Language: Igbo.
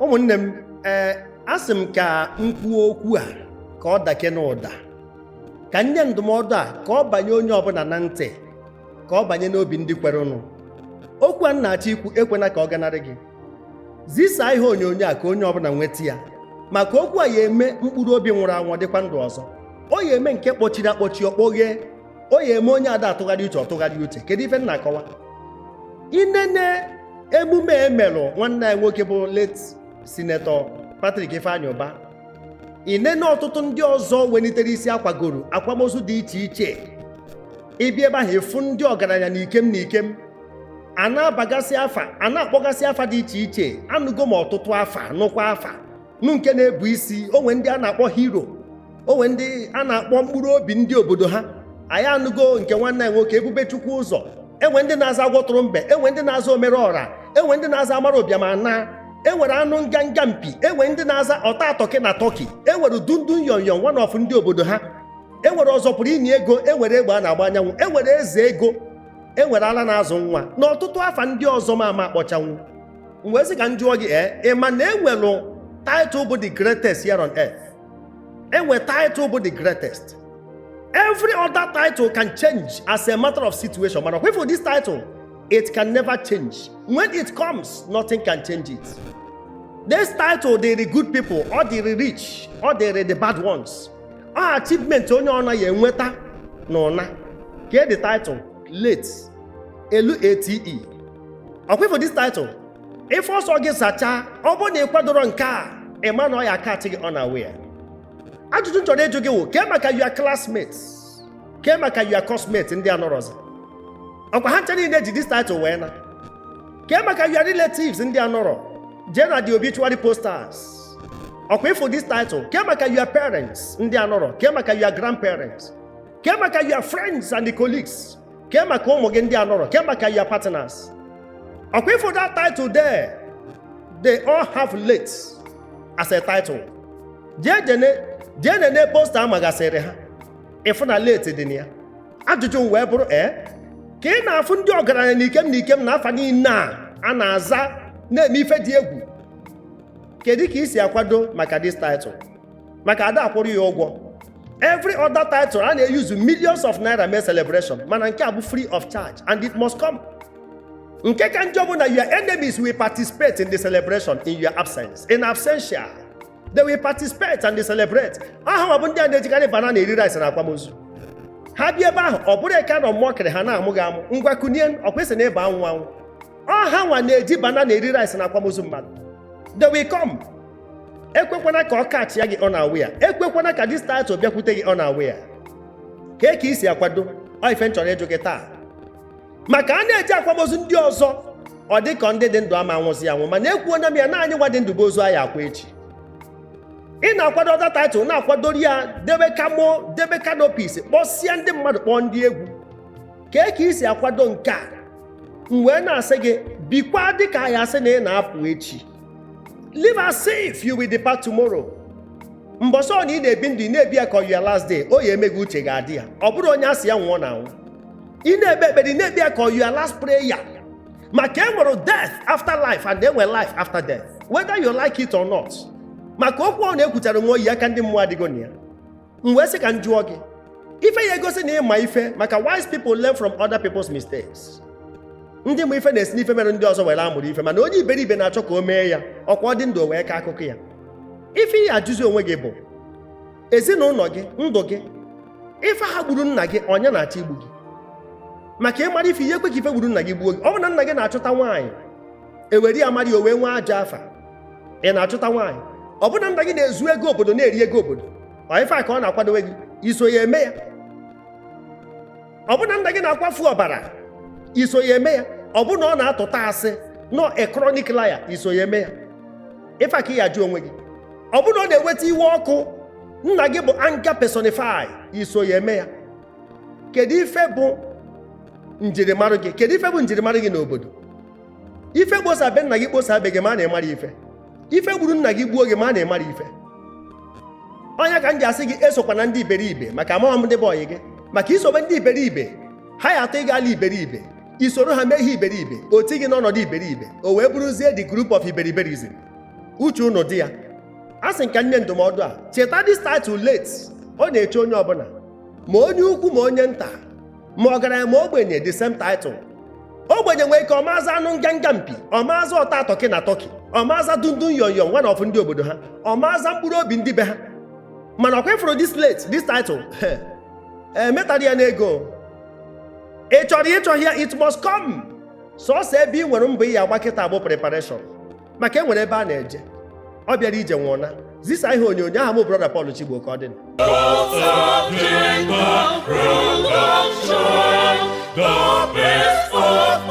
Ụmụnne m, ee, asị m ka m kwuo okwu a ka ọ dake n'ụda, ka nye ndụmọdụ a ka ọ banye onye ọbụla na ntị, ka ọ banye n'obi ndị kwere ụnụ. Okwu a m na-achọ ikwu, ekwena ka ọ ganarị gị. Zisaa ihe onyonyo a ka onye ọbụla nweta ya, maka okwu a ya eme mkpụrụ obi nwụrụ anwụ dịkwa ndụ ọzọ. O ya eme nke kpọchiri akpọchi ọkpọghee. O ya eme onye ada atụgharị uche ọtụgharị uche. Kedu ife m na-akọwa? Inene emume emelụ nwanne anyị nwoke bụ late Senator Patrick Ifeanyi Ụba, inene ọtụtụ ndị ọzọ welitere isi akwagoro akwamozu dị iche iche. Ịbịa ebe ahụ, ịfụ ndị ọgaranya na ikem na ikem a na-abagasị afa, a na-akpọgasị afa dị iche iche. Anụgo m ọtụtụ afa, nụkwa afa nụ nke na-ebu isi. Onwe ndị a na-akpọ hero, onwe ndị a na-akpọ mkpụrụ obi ndị obodo ha. Anyị anụgo nke nwanne anyị nwoke Ebube Chukwu ụzọ. Enwe ndị na-aza agwọtụrụ mbe, enwe ndị na-aza omere ọra, enwe ndị na-aza amara ụbịam ana, enwere anụ nganga mpi, enwe ndị na-aza ọta atọki na Tọki, enwere dundun yonyọn one of ndị obodo ha, enwere ọzọ pụrụ inye ego, enwere egbe a na-agba anyanwụ, enwere eze ego, enwere ala na-azụ nwa na ọtụtụ afa ndị ọzọ ma ama akpọchanwu. M wee sị ka m jụọ gị, ee, ị ma na enwelu title bụ the greatest here on earth? Enwe title bụ the greatest. Every other title can change as a matter of situation, mana for this title, it can never change. When it comes, nothing can change it. This title dịrị good people, ọ dịrị rich, ọ dịrị the bad ones. Ọ achievement onye ọ naghị enweta na ụna ke the title late late. Ọkwa for this title, ife ọsọ gị zachaa, ọ bụrụ na ị kwadoro nke a, ị ma na ọ ya aka gị unaware. Ajụjụ m chọrọ ịjụ gị wụ, kee maka your classmates, kee maka your classmates ndị anọrọzi? Ọkwa ha ncha niile ji this title wee na. Kee maka your relatives ndị anọrọ? Jee na the obituary posters, ọkwa ịfụ this title. Kee maka your parents ndị anọrọ? Kee maka your grandparents? Kee maka your friends and the colleagues? Kee maka ụmụ gị ndị anọrọ? Kee maka your partners? Ọkwa ịfụ that title there? They all have late as a title. Jee jene, jee nene poster amagasịrị ha, ịfụ na late dị na ya. Ajụjụ m wee bụrụ, ee, ka ị na-afụ ndị ọgaranya na ikem na ikem na afa niile a a na-aza na-eme ife dị egwu, kedu ka ị si akwado maka this title? Maka ada akwụrụ ya ụgwọ. Every other title, a na-eyuzu millions of naira mee celebration, mana nke a bụ free of charge, and it must come. Nke ka njọ bụ na your enemies will participate in the celebration in your absence. In absentia, they will participate and they celebrate. Aha bụ ndị a na-ejikarị banana eri rice na akwamozu. Ha bịa ebe ahụ, ọ bụrụ eke nọ mmụọ kere ha na-amụ gị amụ. Ngwa, kunie, ọ kwesịrị na ịba anwụ anwụ. Ọ ha nwa na-eji banana eri rice na akwamozu mmadụ. They will come. Ekwekwana ka ọ kachia gị unaware. Ekwekwana ka this title bịakwute gị unaware. Kee ka isi akwado? Ọ ife m chọrọ ịjụ gị taa, maka a na-eji akwamozu ndị ọzọ, ọ dị ka ndị dị ndụ ama anwụzi anwụ, mana ekwuona m ya na anyị nwa dị ndụ bụ ozu anyị akwa echi. Ị na-akwado other title, na-akwadori ya, debe kamo, debe canopies, kpọsịa ndị mmadụ, kpọọ ndị egwu. Kee ka isi akwado nke a? M wee na-asị gị, bikwa dịka anyị asị na ị na-apụ echi. Live as if you will depart tomorrow. Mbọsọ na ị na-ebi ndụ, ị na-ebi ya ka your last day. O ya eme gị, uche ga-adị ya. Ọ bụrụ onye asị ya nwụọ na anwụ, ị na-ekpe ekpere, ị na-ekpe ya ka your last prayer, maka e nwere death after life and e nwere life after death, whether you like it or not. Maka okwu ọ na-ekwuchara nwa oyi aka ndị mmụọ adịgo na ya. M wee sị ka m jụọ gị, ife ya egosi na ịma ife, maka wise people learn from other people's mistakes. Ndị ma ife na-esi n'ife mere ndị ọzọ were amụrụ ife, mana onye iberibe na-achọ ka o mee ya ọkwa ọ dị ndụ wee ka akụkọ ya. Ife ị ajụzi onwe gị bụ ezinụlọ gị, ndụ gị, ife ha gburu nna gị, onye na-achọ igbu gị? Maka ịmara ife ihe ekwe ka ife gburu nna gị gbuo gị. Ọ bụ na nna gị na-achụta nwaanyị, ewere ya mara ya, o wee nwee ajọ afa. Ị na-achụta nwaanyị? Ọ bụ na nna gị na-ezu ego obodo, na-eri ego obodo, ọ ife a ka ọ na-akwadowe gị, iso ya eme ya? Ọ bụ na nna gị na-akwafu ọbara, iso ya eme ya? Ọ bụ na ọ na-atụta asị, nọ a chronic liar, iso ya eme ya? Ife a ka ị ya ajụ onwe gị. Ọ bụ na ọ na-eweta iwe ọkụ, nna gị bụ anger personify, iso ya eme ya? Kedu ife bụ njirimara gị? Kedu ife bụ njirimara gị n'obodo? Ife kposa be nna gị, kposa be gị, ma a na-emara ife. Ife gburu nna gị gbuo gị, ma a na-emara ife. Onye ka m ji asị gị, esokwa na ndị iberibe, maka amaghị m ndị bụ ọyị gị. Maka isobe ndị iberibe, ha ya atọ ịga ala iberibe, isoro ha mee ihe iberibe, oti gị n'ọnọdụ iberibe, o wee bụrụzie the group of iberiberism. Uche unu dị ya. A sị nka nye ndụmọdụ a, cheta this title late, ọ na-eche onye ọbụla, ma onye ukwu ma onye nta, ma ọgaranya ma ogbenye, the same title. Ogbenye nwee ike ọmaza anụ nganga mpi, ọmaza ọta atọki na tọki, ọmaza dundun yọnyọn nwa na ọfụ ndị obodo ha, ọmaza mkpụrụ obi ndị be ha. Mana ọkwa ịfụrụ this late, this title, emetara ya n'ego. Ị chọrọ ịchọ ya, it must come. Sọsọ ebe ị nwere mbọ ị agba kịta bụ preparation, maka e nwere ebe a na-eje. Ọ bịara ije nwụọna. Zisa ihe onyonyo. Aha m, Brother Paul Chigbo. Ka ọ dị. Gods of Jacob, Production, the best of